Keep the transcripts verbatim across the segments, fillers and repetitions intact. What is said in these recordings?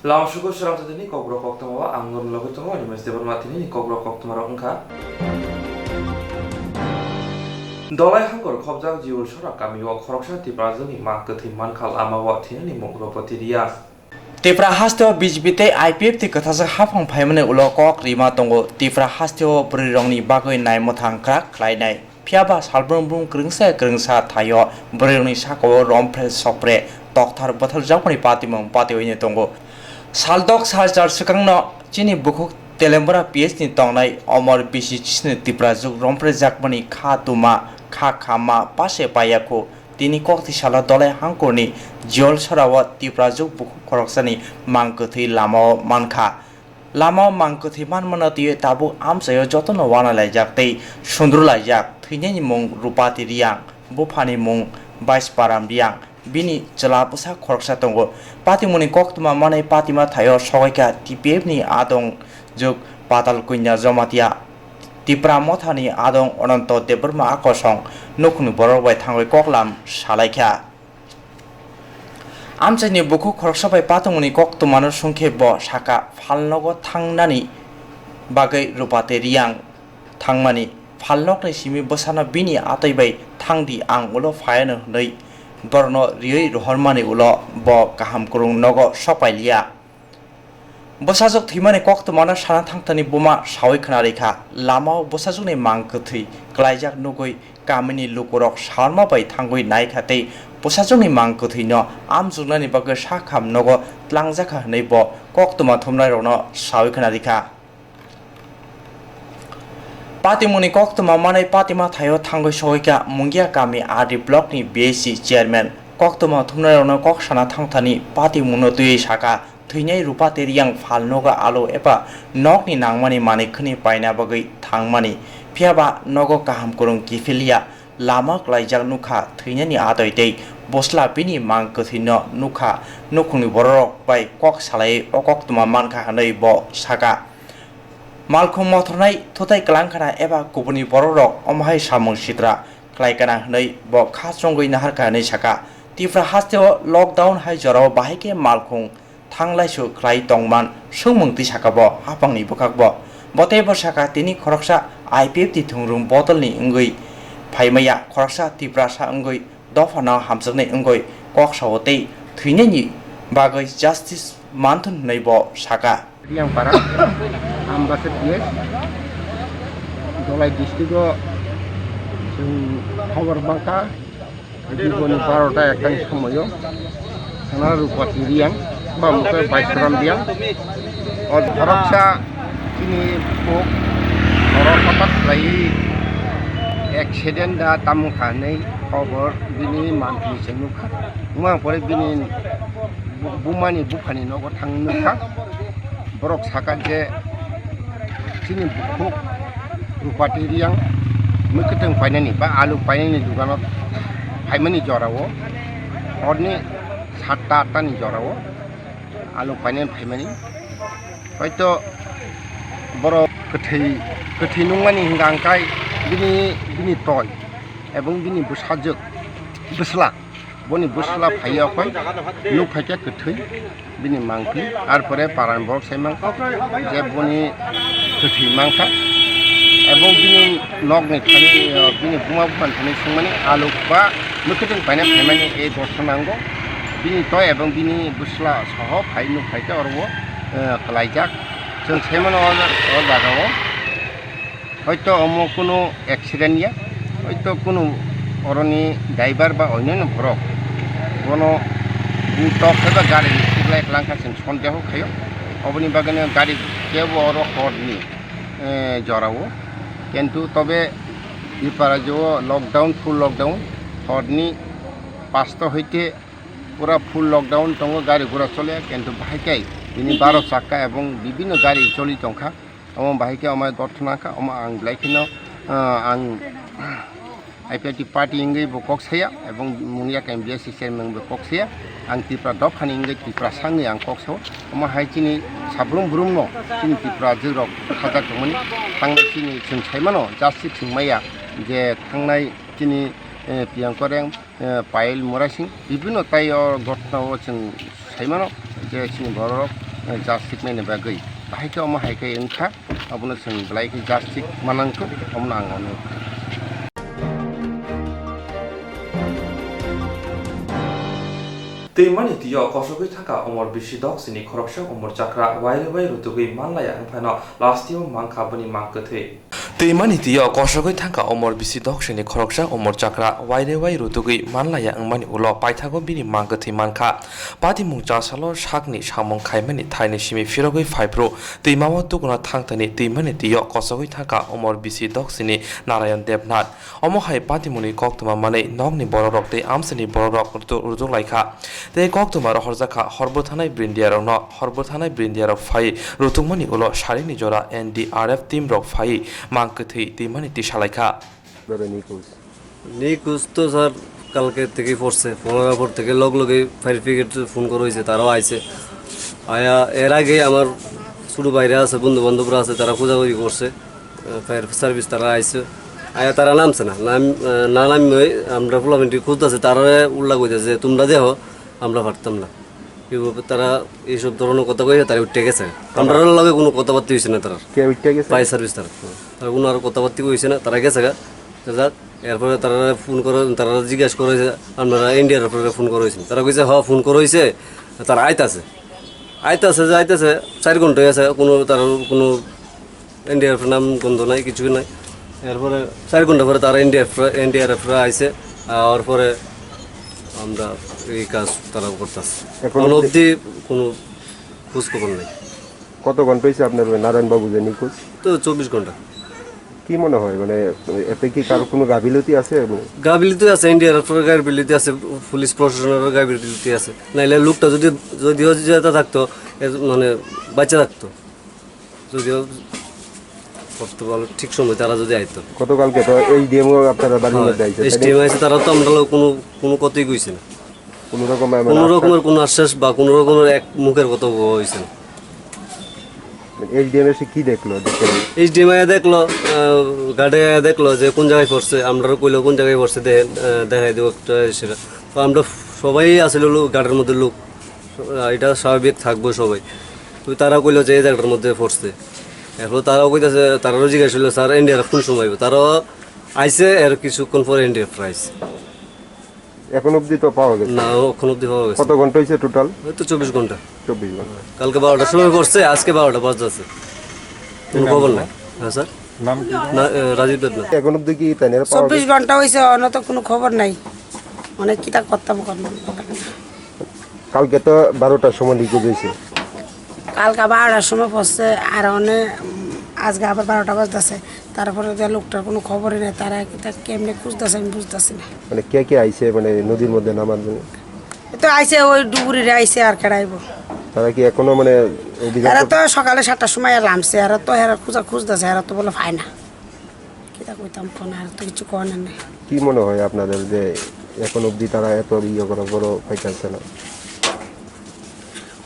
Lamsugo srang tatini kokborok koktwma o ang norok logwi tongo, ani mesti borma tinini kokborok koktwma rok wngkha. Dolai hangkor khobjak Jiul Sora kami o khoroksa Tiprajwkni mang kwthwi mankha lama o thinani mung Rupati Riya. Tipra hasteo B J P tei I P F T kwthajak haphang phaimani ulo kok rima tongo. Tipra hasteo bwrwirokni bagwi naimwthang kwrak khlainai. Phiyaba salbrum brum kwrwngsa kwrwngsa thaio bwrwirokni sakao rompre sokpre tokthar bwtharjakmani patimung patiwi tongo. Saldok salchar swkangno chini bukhuk Telembura P S ni tongnai Omor B C chisni Tiprajwk romprejakmani kha tuma kha khamma pase paiyakhu. Tini kokti salo Dolai hangkorni Jiol Sorao Tiprajwk bukhuk khoroksani mang kwthwi lamao mankha. Lamao mang kwthwi manmano twiwi tabuk amchaio jotono wanalaijak tei sundrulaijak. Thwinaini mung Rupati Riyang, buphani mung Baisparam Riyang, bini chwla bwsa khoroksa tongo. Patimungni koktwma manwi patima thaio sogaikha T P F ni adong jwk Patal Kunya Jomatia. Tipra Mothani adong Ononto Debbarma a kosong nukhungni borok bai thangwi koklam salaikha. Amchaini bukhuk khoroksa bai patongmani koktwmano songkhe bo sakha, phalnogo thangnani bagwi Rupati Riyang thangmani, phalnokni simi bwsano bini atwi bai thangdi ang ulo phaiano hwnwi borokno riwi rohormani ulo bo kaham kwrwng nogo sokpailiya. Bwsajwk thwimani koktwmano sana thangthani buma sawi khwnarikha. Lamao bwsajwkni mang kwthwi klaijak nugwi kamini lukurok saorma bai thangwi naikha tei bwsajwkni mang kwthwino amjwknani bagwi sakham nogo tlangjakha hwnwi bo koktwma thumnairokno sawi khwnarikha. Patimungni koktwma manwi patima thaio thangwi sogaikha Mungia kami R D blockni B S C chairman. Koktwma thumnairokno kok sana thangthani patimungno twiwi sakha, thwinai Rupati Riyang phalnogo alo eba nokni nangmani manwi khwnwi paina bagwi thangmani, phiyaba nogo kaham kwrwng kiphilya, lama klaijak nukha, thwinani atwi tei bwsla bini mang kwthwino nukha, nukhungni bororok bai kok salaiwi o koktwma mankha hwnwi bo sakha. Malkhung mothornai thutai kwlangkhana eba kubuni bororok omohai samung sitra khlaikana hwnwi bo kha chongwi naharkha hwnwi sakha. Tipra hasteo lockdown hai jorao bahai khe malkhung thanglaisu khlai tongman swngmung twi sakha bo haphangni bwkhakbo. Bo teibo sakha tini khoroksa I P F T thungrung bodolni wngwi phaimaya khoroksa Tiprasa wngwi dophano hamjaknai wngwi kok sao tei thwinaini bagwi justice manthun hwnwi bo sakha. Riyangpara, Ambasa P S, Dolai district o chwng khobor mankha, diboni barota ekta ni somoio, sana Rupati Riyang, ba mukhe Baisram Riyang, o khoroksa chini kok, oro hotat khlaiwi accident da tamo kha hinwi khobor bini manthni se nukha, wngma pore bini bu-, bumani buphani nogo thang nukha. Borok sakha je chini bukhuk Rupati Riyang mwkhwtwng painani ba alu painani dugano phaimani jorao, horni satta atta ni jorao alu painani phaimani. Hoito borok kwthwi, kwthwi nungmani hwnka hwnkhe bini, bini toi ebong bini bwsajwk, bwsla. Boni bwsla phaiya okhoi, nuk phaikhe kwthwi bini mangphi, arpore parani borok sai mankha je boni kwthwi mankha, ebong bini nokni thani, bini buma buphani thani swngmani alok ba mwkhwtwng paina phaimani ei gotha nango, bini toi ebong bini bwsla soho phai nuk phaikhe oro o, eh, kwlaijak. Chwng sai mano o, o jagao. Hoito omo kunu accident ya, hoito kunu oroni driver ba onyono borok bono butok eba gari ni siklai kwlangkha chwng sondeho khaio. Oboni bagwino gari kebo oro horni, eh, jorao, kintu tobe Tipra rajyo o lockdown, full lockdown, horni pasta hoite pura full lockdown tongo, gari gura chole, kintu bahai khe bini baro chakka ebong bibinno gari choli tongkha. Omo bahai khe omo gotthona kha, omo ang belai kheno, ah, ang I P F T party wngwi bo kok saya, ebong Mungia M B S chairman bo kok saya, ang Tipra dophani wngwi Tiprasa wngwi ang kok sao. Omo hai chini sabrum brumno, chini Tipra jwrok hajak tongmani, thangnai chini chwng sai mano, justice chwng maya je thangnai chini, eh, Priyanka Reng, eh, Payal Murasing, bibinno tai o gotthona o chwng sai mano je chini borok Jastik mani bagwi bahai khe omo hai khe wngkha, abono chwng belai khe jastik manang kho, omono ang ono. Twimani twiyo kosogwi thangkha umor bisi doksini khoroksa umor chakra, wairwi wai rutugwi manlaiya wngphano lastio mankha bini mang kwthwi. Twimani twiyo kosogwi thangkha umor bisi doksini khoroksa umor chakra, wairwi wai rutugwi manlaiya wngmani ulo paithago bini mang kwthwi mankha. Patimung chasalo sakni samung khaimani thaini simi phirogwi phaiphru twimao tukuna thangthani twimani twiyo kosogwi thangkha umor bisi doksini Narayan Debnath. Omo hai patimungni koktwma manwi nokni borokrok tei amchaini borokrok rutu-, rutuk lai kha. Tei koktwma rohorjak kha, hor bwthanai brindiarokno, hor bwthanai brindiarok phaiwi rutukmani ulo saringni jora N D R F teamrok phaiwi mang kwthwi twimani tisa lai kha. Nikhoj to sir, kalke theke porse, pora por theke log loge fire brigade phone kora hoyse, tara aise. Aya, er age amar choto bhai ra ase, bondhu bandhobra ase, tara khojaghoji korse. Fire service tara aise. Aya tara namse na, nam, eh, na namwi amra pola bini khojtase, tara ulla koitase, tumra deho, amra partam na. Ki bo tara ei sob dhoronor kotha koise, tara uthi gese. Amrar loge kono kotha batti hoise na tarar. Ke uthi gese? Fire service tara. Tara kono aro kotha batti hoise na, tara gese ga. Jajak, er pore tara phone kora, tara jigesh kora hoise, amra N D R F phone kora hoise. Tara koise, "Ha, phone kora hoise." Tara aitase. Aitase, aitase, char ghonta hoyase, kono tara kono N D R F nam gondo nai, kichu nai. Er pore char ghonta pore tara N D R F, N D R F ra aise, ar pore amra ei kaj tara kortas. Ekhon obdi kono khoj khobor nai. কত ঘন্টা হয়েছে আপনার ওই নারায়ণ বাবু যে নিখোঁজ? তো চব্বিশ ঘন্টা। কি মনে হয়, মানে, এতে কি কারো কোনো গাফিলতি আছে? গাফিলতি আছে, N D R F র গাফিলতি আছে, পুলিশ প্রশাসনের গাফিলতি আছে। নাইলে লোকটা যদি, যদিও যেটা থাকতো, এ, মানে, বাঁচা থাকতো। যদিও করতে পারলো, ঠিক সময় তারা যদি আইতো। গতকালকে তো এসডিএম ও আপনারা বাড়ির হ্যাঁ, মধ্যে আইছে, তাই না? এসডিএম আইছে, তারা তো আমরা লোক কোনো, কোনো কথাই কইছে না। কোনো রকম, মানে, কোনো আশ্বাস? রকমের কোনো আশ্বাস বা কোনো রকমের এক মুখের কথা বলা হয়েছে না। এসডিএম এসে কি দেখলো? দেখে এসডিএম আইয়া দেখলো, আহ, গার্ডে আইয়া দেখলো যে কোন জায়গায় পড়ছে, আমরা কইলো কোন জায়গায় পড়ছে, দেখে, আহ, দেখাই দেবো একটা সেটা। তো আমরা সবাই আসলে লোক, গার্ডের মধ্যে লোক, আহ, এটা স্বাভাবিক থাকবো সবাই। তো তারা কইলো যে এই জায়গাটার মধ্যে পড়ছে। এরপর তারাও কইতাছে, তারারও জিজ্ঞাসা হলো, "স্যার, এনডিআরএফ কোন সময় আইবো?" তারাও আইছে, এর কিছুক্ষণ পরে এনডিআরএফ আইছে। এখন অবধি তো পাওয়া গেছে? না, এখন অবধি পাওয়া গেছে। কত ঘন্টা হয়েছে টোটাল? এই তো চব্বিশ ঘন্টা। চব্বিশ ঘন্টা। কালকে বারোটার সময় পড়ছে, আজকে বারোটা বাজতেছে। কোনো খবর নাই। হ্যাঁ, স্যার? নাম কি? না, এ, রাজীব দেবনাথ। এখন অবধি কি তাই না পাওয়া চব্বিশ গেছে? ঘন্টা হয়েছে, অন্য তো কোনো খবর নাই। মানে কিতা করতাম, করতাম। কালকে তো বারোটার সময় নিখোঁজ হয়েছে। কালকে বারোটার সময় পড়ছে, আর অনে, উম, আজকে আবার বারোটা বাজতেছে। তারপরে যে লোকটার কোনো খবরই নাই, তারা কিতা কেমনে খুঁজতেছে আমি বুঝতেছি না। মানে কে কে আইছে, মানে নদীর মধ্যে নামার জন্য? এ তো আইছে, ওই ডুবুরিরা আইছে, আর কেডা আইবো? তারা কি এখনো, মানে, অভিযান এরা করছে? তো সকালে সাতটার সময় এরা নামছে, এরা তো এরা খুঁজা খুঁজতেছে, এরা তো বলে পায় না। কিতা কইতাম কোন, আর তো কিছু কওয়ার নাই। কি মনে হয় আপনাদের যে এখন অবধি তারা এত ইয়ে করার পরও পাইতেছে না?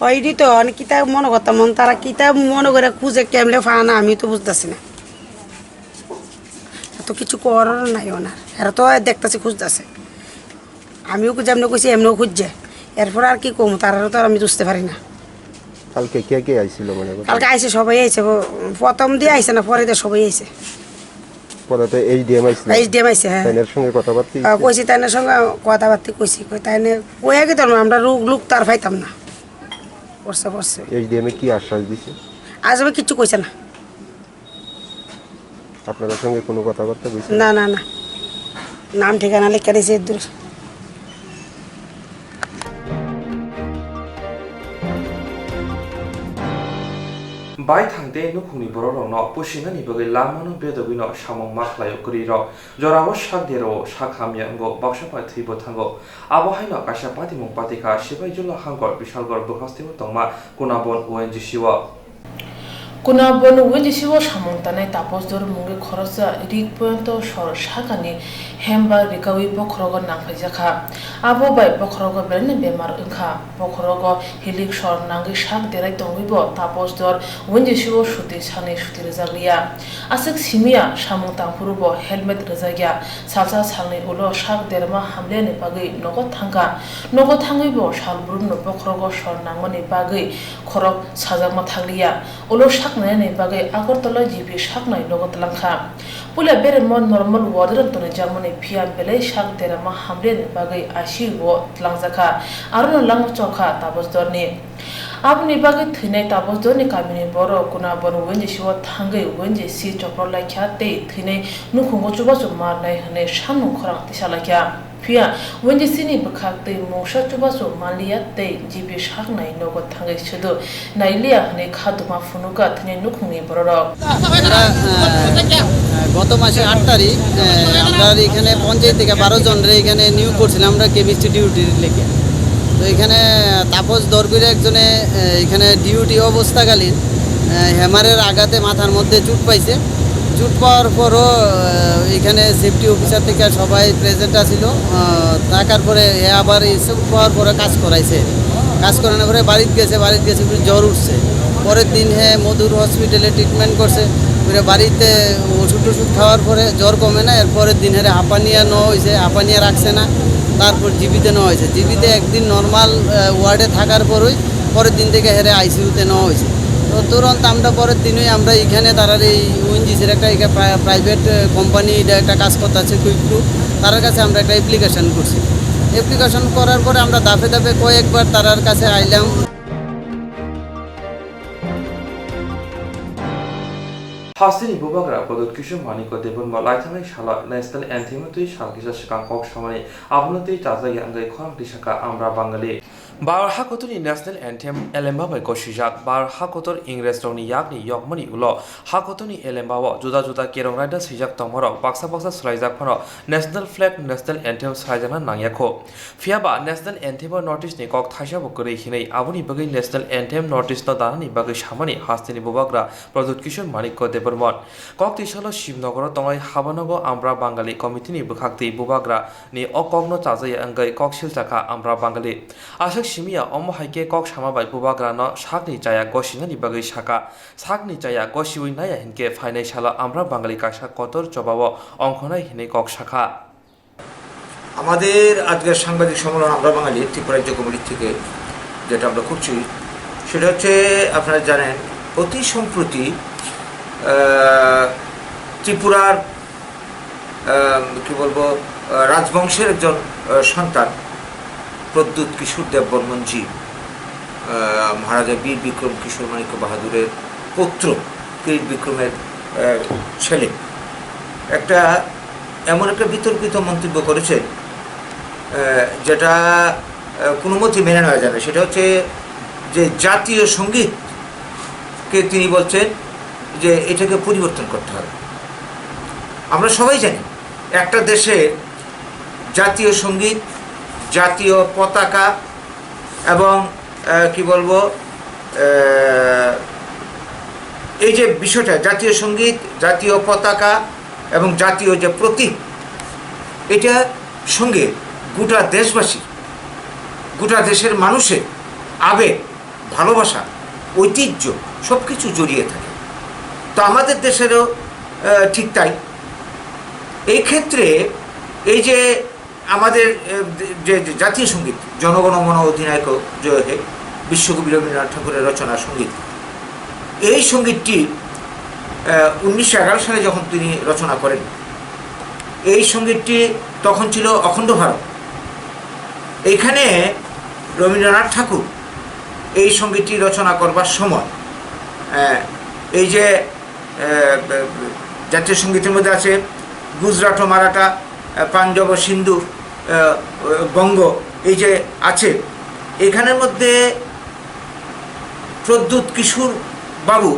হয়, এটি তো অনেক কিতা মনে করতাম, মন তারা কিতা মনে করে খুঁজে কেমনে পায় না, আমি তো বুঝতেছি না। এত কিছু করার নাই ওনার, এরা তো দেখতেছে খুঁজতেছে। আমিও যেমনি কইছি এমনিও খুঁজছে, এরপর আর কি কম, তারারও তো আর আমি বুঝতে পারি না। কালকে কে কে আইছিল মনে করো? কালকে আইছে, সবাই আইছে, ও, প্রথম দিয়ে আইছে না, পরে দিয়ে সবাই আইছে। পরে তো এইচডিএম আইছিল। এইচডিএম আইছে, হ্যাঁ। তাইনের সঙ্গে কথাবার্তা আহ, হইছে? কইছি, তাইনের সঙ্গে কথাবার্তা কইছি, কই তাইনে কইয়া কি ধরবো, আমরা লোক, লোক তার পাইতাম না। পড়ছে, পড়ছে। এইচডিএম এ কি আশ্বাস দিছে? আজ আমি কিচ্ছু কইছে না। আপনাদের সঙ্গে কোনো কথাবার্তা হয়েছে? না, না, না। নাম ঠিকানা লেখা রয়েছে এর দূরে। Baithang tei nukhungni borokrokno pusinani bagwi lamano bedogwino samung ma khlaio kwrwirok. Jorao sak derao sak hamya wngo, baksa bai thwibo thango. Abo haino kaisa patimung patikha Sipaijula Hangkor Bisalgor bwkhasteo tongma Kunabon O N G C o. Kuna bon Wenjisio samung tanai Tapos Dor mungwi khoroksa rik poyonto sor sakani hemba rikaui bokhorogo nangphaijakha. Abo bai bokhorogo belai bemar wngkha. Bokhorogo hilik sor nangwi sak derai tongwibo Tapos Dor Wenjisio suti sanwi suti rwjakliya. Aswk simiya samung tangphuru bo helmet rwjakya. Salsa salni ulo sak derma hamliyani bagwi nogo thangkha. Nogo thangwi bo sal brumno bokhorogo sor nangmani bagwi khorok sajakma thanglia. Ulo sak nainani bagwi Agartala G P saknai nogo tlangkha. Puila beremo normal ward-o tonwi jakmani, phiya belai sak derma hamliyani bagwi I C U-o tlangjakha. Arono langma chokha Tapos Dorni. Aboni bagwi thwinai Tapos Dorni kamini borok Kuna bon Wenjisio thangwi Wenjisi chopro laikha tei thwinai nukhungo chubachu marnai hwnwi samung khorang tisa laikha. Phiya Wenjisini bwkhak tei mungsa chubachu manliya tei G P saknai nogo thangwi sudu nailiya hwnwi kha duma phunukha thwinai nukhungni bororok. আমরা আহ, আহ, গত মাসে আট তারিখ আহ, আমরা এখানে পঞ্চায়েত থেকে বারো জনরে এখানে নিয়োগ করছিলাম আমরা কেমিস্ট্রি ডিউটির লেগে। তো এখানে তাপস দরবির একজনে আহ, এখানে ডিউটি অবস্থাকালীন আহ, হ্যামারের আঘাতে মাথার মধ্যে চুট পাইছে। চুট পাওয়ার পরও আহ, এখানে সেফটি অফিসার থেকে সবাই প্রেজেন্ট আছিল। আহ, থাকার পরে এ আবার এই চুট পাওয়ার পরে কাজ করাইছে। কাজ করানোর পরে বাড়িত গেছে, বাড়িত গেছে, একটু জ্বর উঠছে। পরের দিন হে মধুর হসপিটালে ট্রিটমেন্ট করছে। ফিরে বাড়িতে ওষুধ টষুধ খাওয়ার পরে জ্বর কমে না। এর পরের দিন হেরে হাঁপানিয়া নেওয়া হয়েছে, হাঁপানিয়া রাখছে না। তারপর জিবিতে নেওয়া হয়েছে। জিবিতে একদিন নর্মাল ওয়ার্ডে থাকার পরই পরের দিন থেকে হেরে আইসিইউতে নেওয়া হয়েছে। তো তুরন্ত আমরা পরের দিনই আমরা এখানে তারার এই ওএনজিসির একটা এখানে প্রাইভেট কোম্পানি, এটা একটা কাজ করতে আছে কুইকলু, তারার কাছে আমরা একটা অ্যাপ্লিকেশন করছি। অ্যাপ্লিকেশন করার পরে আমরা ধাপে ধাপে কয়েকবার তারার কাছে আইলাম। Hasteni bubagra Pradyut Kishore Manikya Debbarma laithangnai salo National Anthem twi sal kisa swkang kok samani, abono twi chajak ya wngwi khorang twi sakha Amra Bangali. Bharat hakotorni National Anthem elemba bai gosijak. Bharat hakotor Ingresrokni yakni yokmani ulo hakotorni elembao juda juda kerong raida swijak tongmarok baksa baksa swlaijak phano National Flag, National Anthem swlaijakna nangyakho. Phiyaba National Anthem o notice ni kok thaisa bo kwrwi hinwi aboni bagwi National Anthem notice no danani bagwi samani hasteni bubagra Pradyut Kishore Manikya Debbarma. Kok twi salo Shibnogoro tongnai Habanogo Amra Bangali Committee ni bwkhaktwi bubagra ni o kokno chajaya wngwi kok silchakha Amra Bangali. Aswk simiya omo hai khe kok sama bai bubagra no sakni chaya gosinani bagwi sakha. Sakni chaya gosiwi naiya hinkhe phainai salo Amra Bangali kaisa kotor chobao ongkhonai hinwi kok sakha. আমাদের আজকের সাংবাদিক সম্মেলন আমরা বাঙালি ত্রিপুরা রাজ্য কমিটির থেকে যেটা আমরা করছি, সেটা হচ্ছে, আপনারা জানেন, অতি সম্প্রতি আহ, ত্রিপুরার আহ, কি বলবো, আহ, রাজবংশের একজন আহ, সন্তান প্রদ্যুৎ কিশোর দেব বর্মনজি, আহ, মহারাজা বীর বিক্রম কিশোর মাণিক্য বাহাদুরের পুত্র, কিরিট বিক্রমের আহ, ছেলে, একটা এমন একটা বিতর্কিত মন্তব্য করেছেন, আহ, যেটা আহ, কোনো মতেই মেনে নেওয়া যায় না। সেটা হচ্ছে যে জাতীয় সঙ্গীতকে তিনি বলছেন যে এটাকে পরিবর্তন করতে হবে। আমরা সবাই জানি, একটা দেশে জাতীয় সঙ্গীত, জাতীয় পতাকা এবং, আহ, কি বলবো, আহ, এই যে বিষয়টা, জাতীয় সঙ্গীত, জাতীয় পতাকা এবং জাতীয় যে প্রতীক, এটা সঙ্গে গোটা দেশবাসী, গোটা দেশের মানুষের আবেগ, ভালোবাসা, ঐতিহ্য সব কিছু জড়িয়ে থাকে। তো আমাদের দেশেরও আহ, ঠিক তাই। এই ক্ষেত্রে এই যে আমাদের আহ, যে যে জাতীয় সঙ্গীত, জনগণ মন অধিনায়ক জয় হে, বিশ্বকবি রবীন্দ্রনাথ ঠাকুরের রচনা সঙ্গীত, এই সঙ্গীতটি আহ, উনিশশো এগারো সালে যখন তিনি রচনা করেন, এই সঙ্গীতটি তখন ছিল অখণ্ড ভারত। এইখানে রবীন্দ্রনাথ ঠাকুর এই সঙ্গীতটি রচনা করবার সময়, আহ, এই যে, আহ, জাতীয় সঙ্গীতের মধ্যে আছে গুজরাট ও মারাঠা, আহ, পাঞ্জাব ও সিন্ধু, আহ, বঙ্গ, এই যে আছে, এখানের মধ্যে প্রদ্যুৎ কিশোর বাবু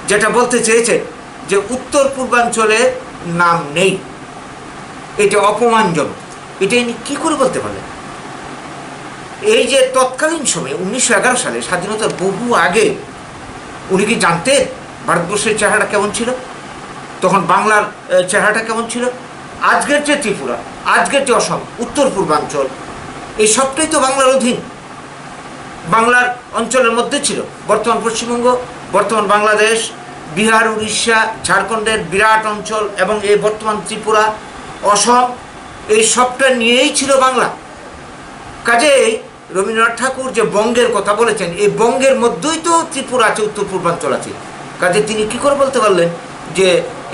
যেটা বলতে চেয়েছেন যে উত্তর পূর্বাঞ্চলে নাম নেই, এটা অপমানজনক। এটা ইনি কী করে বলতে পারলেন? এই যে তৎকালীন সময়ে উনিশশো এগারো সালে, স্বাধীনতার বহু আগে, উনি কি জানতেন ভারতবর্ষের চেহারাটা কেমন ছিল, তখন বাংলার আহ, চেহারাটা কেমন ছিল? আজকের যে ত্রিপুরা, আজকের যে অসম, উত্তর পূর্বাঞ্চল, এই সবটাই তো বাংলার অধীন, বাংলার অঞ্চলের মধ্যে ছিল। বর্তমান পশ্চিমবঙ্গ, বর্তমান বাংলাদেশ, বিহার, উড়িষ্যা, ঝাড়খণ্ডের বিরাট অঞ্চল এবং এই বর্তমান ত্রিপুরা, অসম, এই সবটা নিয়েই ছিল বাংলা। কাজেই রবীন্দ্রনাথ ঠাকুর যে বঙ্গের কথা বলেছেন, এই বঙ্গের মধ্যেই তো ত্রিপুরা আছে, উত্তর পূর্বাঞ্চল আছে। কাজে তিনি কি করে বলতে পারলেন যে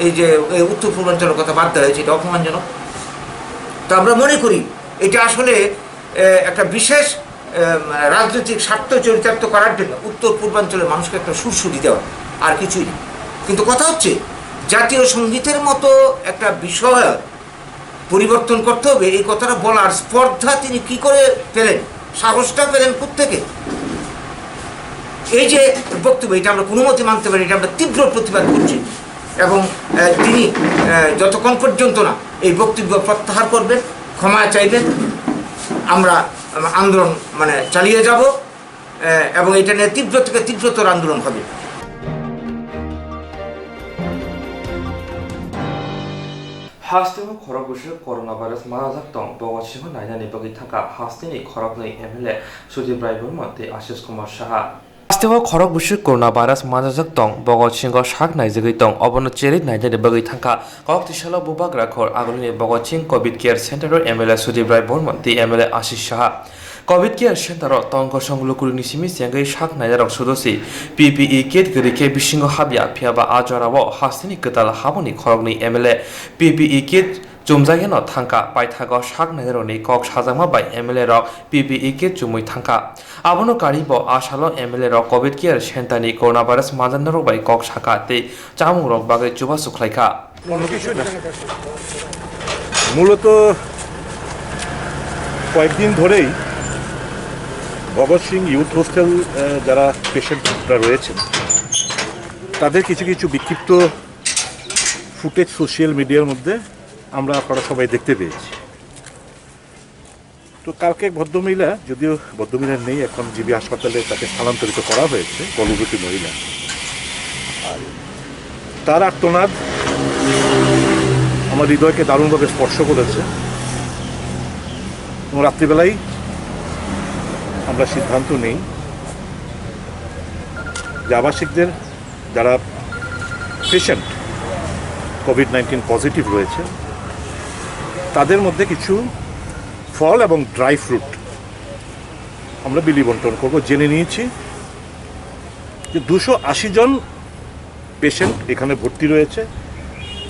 এই যে এই উত্তর পূর্বাঞ্চলের কথা বাদ দেওয়া হয়েছে, এটা অপমানজনক? তো আমরা মনে করি এটা আসলে আহ, একটা বিশেষ আহ, রাজনৈতিক স্বার্থ চরিতার্থ করার জন্য উত্তর পূর্বাঞ্চলের মানুষকে একটা সুরসুরি দেওয়া, আর কিছুই না। কিন্তু কথা হচ্ছে, জাতীয় সঙ্গীতের মতো একটা বিষয় পরিবর্তন করতে হবে, এই কথাটা বলার স্পর্ধা তিনি কি করে পেলেন, সাহসটা পেলেন কোত্থেকে? এই যে বক্তব্য, এটা আমরা কোনো মতে মানতে পারি, এটা আমরা তীব্র প্রতিবাদ করছি। এবং আহ, তিনি আহ, যতক্ষণ পর্যন্ত না এই বক্তব্য প্রত্যাহার করবেন, ক্ষমা চাইবেন, আমরা আন্দোলন মানে চালিয়ে যাব। আহ, এবং এটা নিয়ে তীব্র থেকে তীব্রতর আন্দোলন হবে। Hasteo khorok bwswk coronavirus manajak tong, Bhagat Singho nainani bagwi thangkha hasteni khoroknwi M L A Sudip Rai Burman tei Ashish Kumar Saha. Hasteo khorok bwswk coronavirus manajak tong, Bhagat Singho sak naijagwi tong, obono cherwi nainani bagwi thangkha. Kok tisalo bubagra khor agulini Bhagat Singh Covid Care Center o M L A Sudip Rai Burman tei M L A Ashish Saha. Covid Care Center o tong kosong lukurokni simi chengwi sak nainarok sudosi P P E kit kwrwi khe bisingo habya, phiyaba a jorao hasteni kwtal haboni khoroknwi M L A P P E kit chumjagyano thangkha. Paithago sak nainarokni kok sajakma bai M L A rok P P E kit chumwi thangkha. Abono karwi bo a salo M L A rok Covid Care Center ni coronavirus manjaknairok bai kok sakha tei chamungrok bagwi chubachu khlaikha. কোনো কিছু না। মূলত কয়েকদিন ধরেই ভগৎ Singh youth hostel, আহ, যারা পেশেন্টরা রয়েছেন, তাদের কিছু কিছু বিক্ষিপ্ত ফুটেজ সোশ্যাল মিডিয়ার মধ্যে আমরা, আপনারা সবাই দেখতে পেয়েছি। তো কালকে এক ভদ্রমহিলা, যদিও ভদ্রমহিলা নেই, এখন জিবি হাসপাতালে তাকে স্থানান্তরিত করা হয়েছে, গর্ভবতী মহিলা। আর তার আর্তনাদ আমার হৃদয়কে দারুণভাবে স্পর্শ করেছে। এবং রাত্রিবেলাই আমরা সিদ্ধান্ত নেই যে আবাসিকদের, যারা পেশেন্ট কোভিড নাইন্টিন পজিটিভ রয়েছে, তাদের মধ্যে কিছু ফল এবং ড্রাই ফ্রুট আমরা বিলি বন্টন করব। জেনে নিয়েছি যে দুশো আশি জন পেশেন্ট এখানে ভর্তি রয়েছে,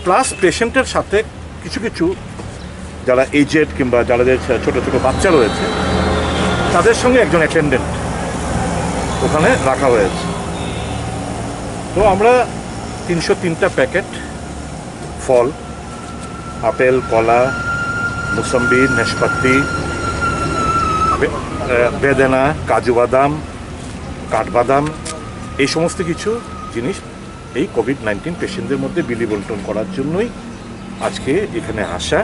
প্লাস পেশেন্টের সাথে কিছু কিছু যারা এজেড কিংবা যাদের ছোট ছোট বাচ্চা রয়েছে, তাদের সঙ্গে একজন অ্যাটেন্ডেন্ট ওখানে রাখা হয়েছে। তো আমরা তিনশো তিনটা প্যাকেট ফল, আপেল, কলা, মুসম্বি, নাশপাতি, বে-, আহ, বেদানা, কাজু বাদাম, কাঠবাদাম, এই সমস্ত কিছু জিনিস এই কোভিড নাইন্টিন পেশেন্টদের মধ্যে বিলি বন্টন করার জন্যই আজকে এখানে আসা।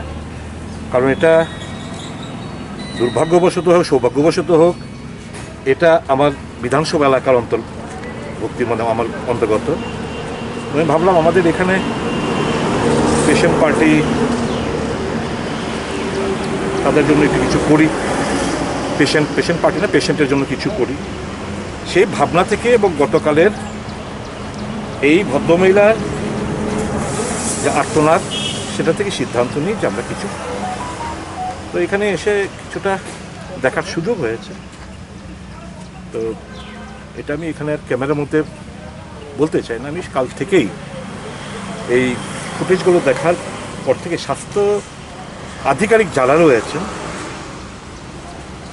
কারণ এটা দুর্ভাগ্যবশত হোক, সৌভাগ্যবশত হোক, এটা আমার বিধানসভা এলাকার অন্তর্ভুক্তি, মানে আমার অন্তর্গত। আমি ভাবলাম আমাদের এখানে পেশেন্ট পার্টি, তাদের জন্য একটু কিছু করি, পেশেন্ট, পেশেন্ট পার্টি না, পেশেন্টের জন্য কিছু করি। সেই ভাবনা থেকে এবং গতকালের এই ভদ্রমহিলার যে আর্তনাদ, সেটা থেকে সিদ্ধান্ত নিই যে আমরা কিছু। তো এখানে এসে কিছুটা দেখার সুযোগ হয়েছে। তো এটা আমি এখানে আর ক্যামেরার মধ্যে বলতে চাই না। আমি কাল থেকেই এই ফুটেজগুলো দেখার পর থেকে স্বাস্থ্য আধিকারিক যারা রয়েছেন,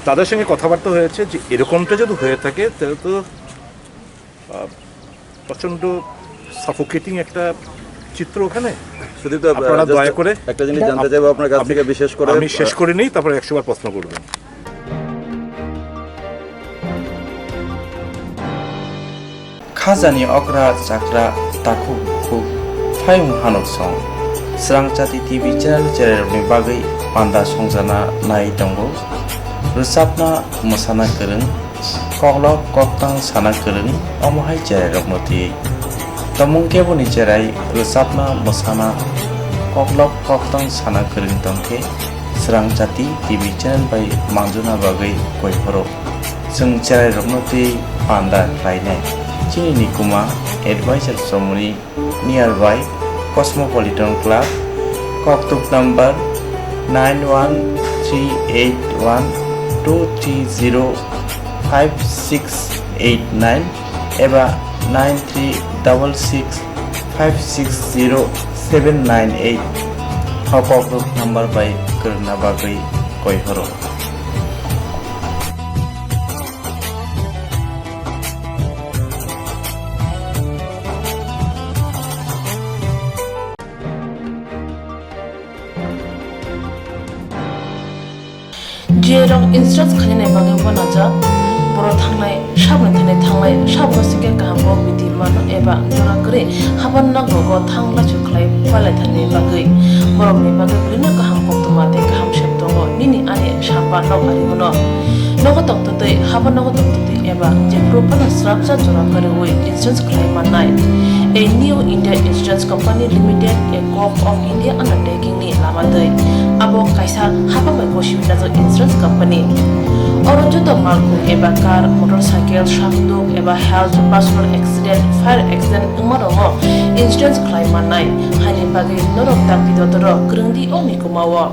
তাদের সঙ্গে কথাবার্তা হয়েছে যে এরকমটা যদি হয়ে থাকে, তাহলে তো, আহ, প্রচণ্ড সাফোকেটিং একটা চিত্র ওখানে। সুদীপ দা, আপনারা just দয়া করে একটা জিনিস জানতে চাইবো আপনার কাছ আমি, থেকে, বিশেষ করে, আমি শেষ আহ, করে নিই, তারপরে একশো বার প্রশ্ন করবেন। Khajani okra chakra takhuk bukhuk phayung hanok song. Srangchati T V channel chererokni bagwi panda songjana nai tongo. Rwchapna mwsana kwrwng, Koklop koktang sana kwrwng, omo hai cherairokno twiwi. Tomung keboni cherai rwchapna, mwsana, koklop koktang sana kwrwng tongkhe, Srang Jati T V channel bai manjuna bagwi koi phoro. Chwng cherairokno twiwi panda khlainai. Chini nikuma advisor Somoni, nearby Cosmopolitan Club, koktuk number nine one three eight one two three zero five six eight nine eba nine three double six five six zero seven nine eight. O koktuk number bai kwrwngna bagwi koi horo. Jerok insurance khainani bagwi uanajak, borok thangnai saboni thani thanglai, saboni singkhe kaham kok bidi mano eba jora kwrwi haban nogo thang lachu khlai palai thani bagwi, borokni bagwi bwrwino kaham koktwma tei kaham sep tongo, nini ani samba nok ari uno. Nogo tongtwtwi, habo nogo tongtwtwi eba jephuru phano srapsa jora kwrwi insurance khlai mannai. A New India Insurance Company Limited, a Gov of India undertaking ni lama twi. Abo kaisa hapang bai gosiwi najak insurance company. Oro joto malkhung eba car, motorcycle, sakduk eba health, personal accident, fire accident wngma rokno insurance khlai mannai. Haini bagwi norok dakti dotoro kwrwngdi o mikumao.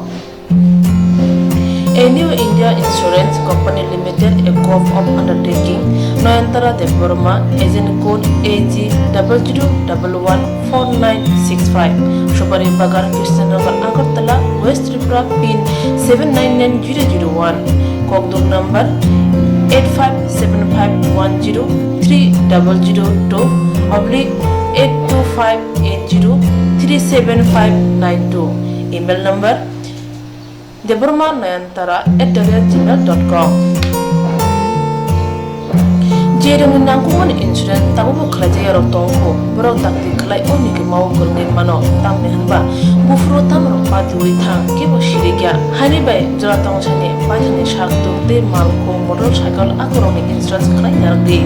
A New India Insurance Company Limited, a Gov of undertaking, Nayantara Debbarma, agent code A G double zero double one four nine six five, Supari Bagan, Krishnanagar, Agartala, West Tripura, pin seven nine nine zero zero one, kokduk number eight five seven five one zero three double zero two oblique eight two five eight zero three seven five nine two, email number Debbarma Nayantara at the rate gmail dot com. Jerokni nangkukmani insurance tabukbo khlaijak yarok tongkho, borok dakti khlai o mikimao kwrwngwi mano, tamni hwnba buphuru tamrok patiwi thang kebo sirikya. Haini bai jora tongsani paithakni sak tuk tei malkhung, motorcycle akorokni insurance khlai narwkdi.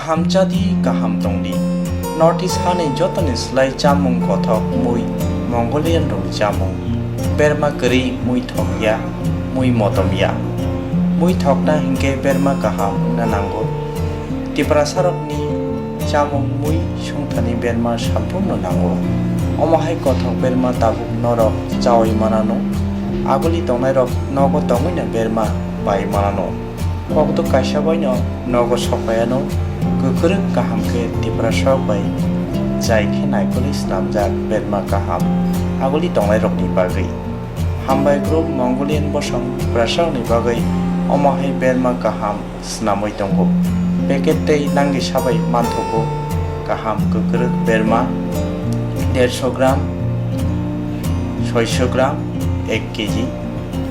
Kaham chadi, kaham tongdi. North East hani jotoni slai chamung kothok mui Mongolian rokni chamung. Berma kwrwi mui thokya, mui motomya. Mui thokna hinkhe berma kaham wngna nango. Tiprasarokni chamung mui sungthani berma samphurno nango. Omo hai kothok berma tabuk norok chaui manano. Aguli tongnairok nogo tongwino berma pai manano. Kokduk kaisa baino nogo sokpaiano. Kwkrwk kaham khe Tiprasarok bai jai khe naikolwi snamjak berma kaham aguli tongnairokni bagwi. Hambai group Mongolian bosong Tiprasarokni bagwi omo hai berma kaham snamwi tongo. Packet tei nangni sabai manthogo kaham kwkrwk berma dersho gram, soisho gram, ek kg.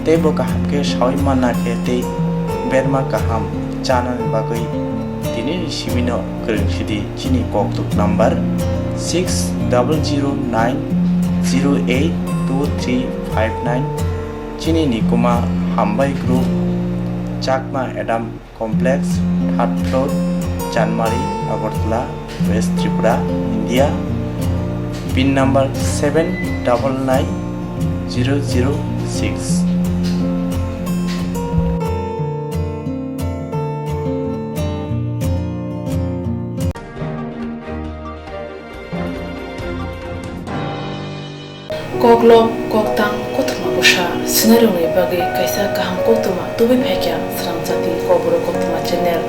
Tei bo kaham khe saui manna khe tei berma kaham chanani bagwi tinini simino kwrwng sidi chini kokduk number six double zero nine zero eight two three five nine. Chini nikuma Hambai Group, Chakma Adam Complex, third floor, Chanmari, Agartala, West Tripura, India. Pin number seven double nine zero zero six. Koklop, koktang, kothoma bwsa swinairokni bagwi kaisa kaham koktwma tubui phaikha Srang Jati Kokborok Koktwma channel.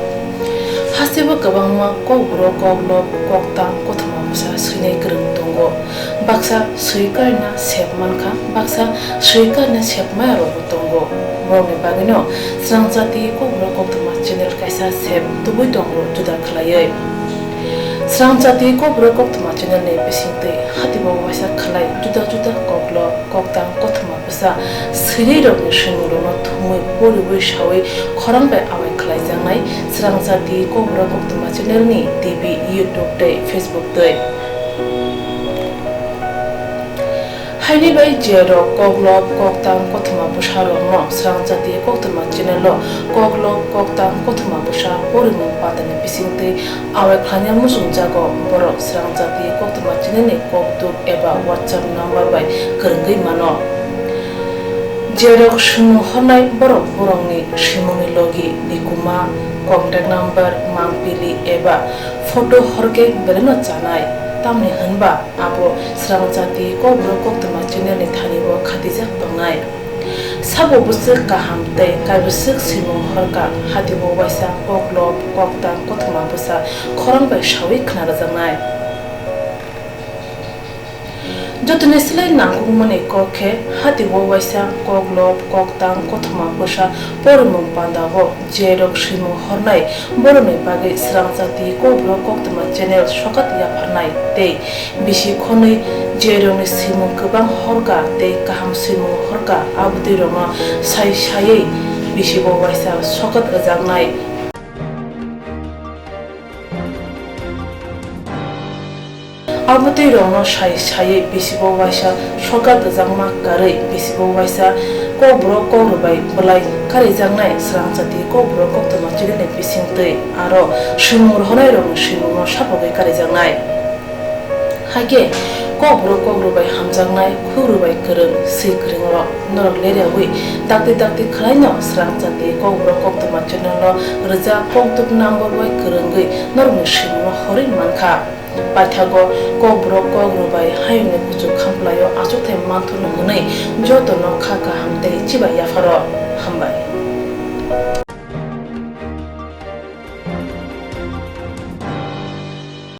Hasteo kwbangma kokborok, koklop, koktang, kothoma bwsa swinai kwrwng tongo. Baksa swi karna sep mankha, baksa swi karna sep maya rokbo tongo. Borokni bagwino Srang Jati Kokborok Koktwma channel kaisa sep tubui tongo juda khlaiwi. Srang Jati Kokborok Koktwma channel ni bisingtwi hatibo waisa khlai juda juda koklop, koktang, kothoma Bwsa swinwi rokni swimungrokno thumwi poriwi sawi khorang bai awai khlaijaknai Srangchati Kokborok Koktwma channel ni T V, YouTube tei Facebook twi. Haini bai je rok koklop koktang kothoma bwsa rokno Srangchati Koktwma channel o koklop koktang kothoma bwsa porimung pandani bisingtwi awai khlaina muchungjago, borok Srangchati Koktwma channel ni kokduk eba WhatsApp number bai kwrwngwi mano. Jerok swimung hornai borok borokni swimungni logi, nikuma, contact number, mangpili eba photo horkhe belaino chanai, tamni hwnba abo Srangchati Kokborok Koktwma channel ni thani bo khatijak tongnai. Sabo bwswk kaham tei kaibwswk swimung horkha, hati bo waisa koklop koktang kothoma bwsa khorang bai sawi khna rwjaknai. Jotoni slai nangkukmani kok khe, hati bo waisa koklop koktang kothoma bwsa porimung panda o je rok swimung hornai borokni bagwi Srangchati Kokborok Koktwma channel sokat yapharnai tei bisi khonwi je rokni swimung kwbang horkha tei kaham swimung horkha, abotwi rokno sai saiwi bisi bo waisa sokat rwjaknai. Abotwi rokno sai saiwi bisi bo waisa sokat rwjakma karwi bisi bo waisa Kokborok Kokrwbai bwlai karijaknai Srangchati Kokborok Koktwma channel ni bisingtwi aro swimung rohornai rokni swimungno sapogwi karijaknai. Hakhe Kokborok Kokrwbai hamjaknai, Kokrwbai kwrwng, swi kwrwng rok norok leriawi dakti dakti khwlaino Srangchati Kokborok Koktwma channel no rwjak kokduk number bai kwrwngwi norokni swimungno horwi mankha. Paithago Kokborok Kokrwbai hayungni kuchuk khamplaio achukthai manthurno hwnwi jotono kha kaham tei chibai yapharo. Hambai.